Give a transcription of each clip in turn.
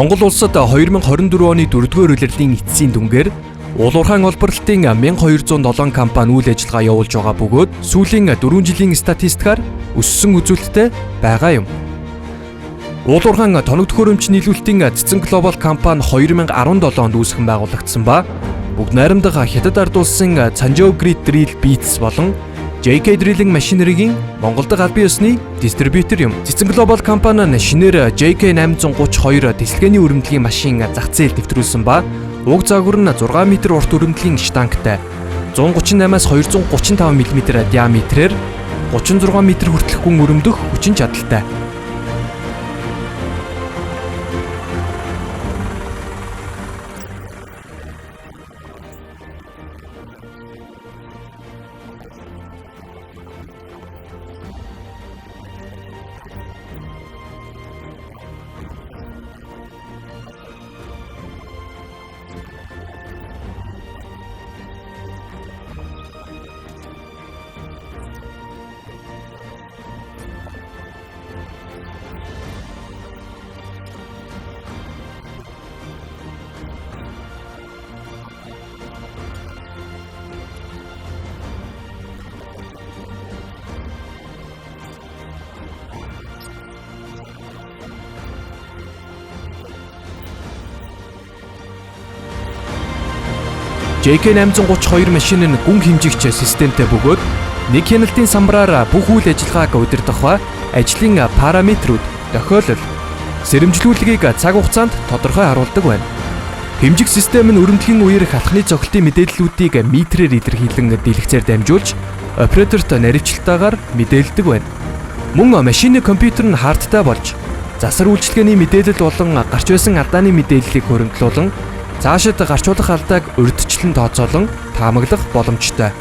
Монгол улсад 2024 оны 4-р улирлын эцсийн дүнгээр Уул уурхайн олборлолтын 1207 компани үйл ажиллагаа явуулж байгаа бөгөөд сүүлийн 4 жилийн статистикаар өссөн үзүүлэлттэй байгаа юм. Уул уурхайн тоног төхөөрөмж нийлүүлэлтийн Цэцэн Глобал компани 2017 онд үүсгэн байгуулагдсан ба бүгд найрамдах Хятад ард улсын Цанжоу Great Drill Bits болон JK Drilling Machinery-гийн Монгол дахь албан ёсны дистрибьютор юм. Цэцэн Глобал компани нь шинээр JK 832 тэслэгээний өрөмдлийн машин зах зээлд нэвтрүүлсэн ба уг загвар нь 6 м урт өрөмдлийн штангтай 138-аас 235 мм диаметрээр 36 м хүртэлх гүн өрөмдөх хүчин чадалтай. JK 832 машин нь гүн хэмжигч системтэй бөгөөд нэг хяналтын самбараар бүх үйл ажиллагааг удирдах ба ажлын параметрүүд, тохиолдол, сэрэмжлүүлгийг цаг хугацаанд тодорхой харуулдаг байна. Хэмжих систем нь өрөмдлийн үеэр халахны цохилтын мэдээллүүдийг метрээр илэрхийлэн дэлгэцээр дамжуулж операторт наривчлалтаагаар мэдээлдэг байна. Мөн машины компьютер нь хардтай болж засар үйлчилгээний мэдээлэл болон гарч байсан алдааны мэдээллийг хуримтлуулан цаашид гарчуулах алдааг урьдчилан тооцоолон таамаглах боломжтой.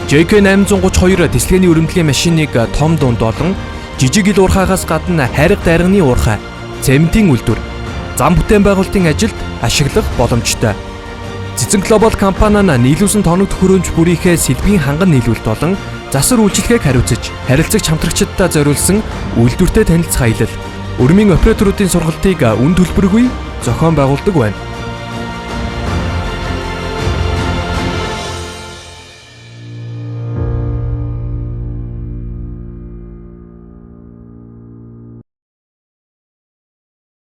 JK 832 тэслэгээний өрөмдлийн машиныг том дунд болон жижиг ил уурхаагаас гадна хайрга дайрганы уурхай, цементийн үйлдвэр, зам бүтээн байгуулалтын ажилд ашиглах боломжтой. Цэцэн Глобал компани нь нийлүүлсэн тоног төхөөрөмж бүрийнхээ сэлбэгийн ханган нийлүүлэлт болон засвар үйлчилгээг хариуцаж, харилцагч хамтрагчдаа зориулсан үйлдвэртэй танилцах аялал, өрмийн операторуудын сургалтыг үн төлбөргүй зохион байгуулдаг байна.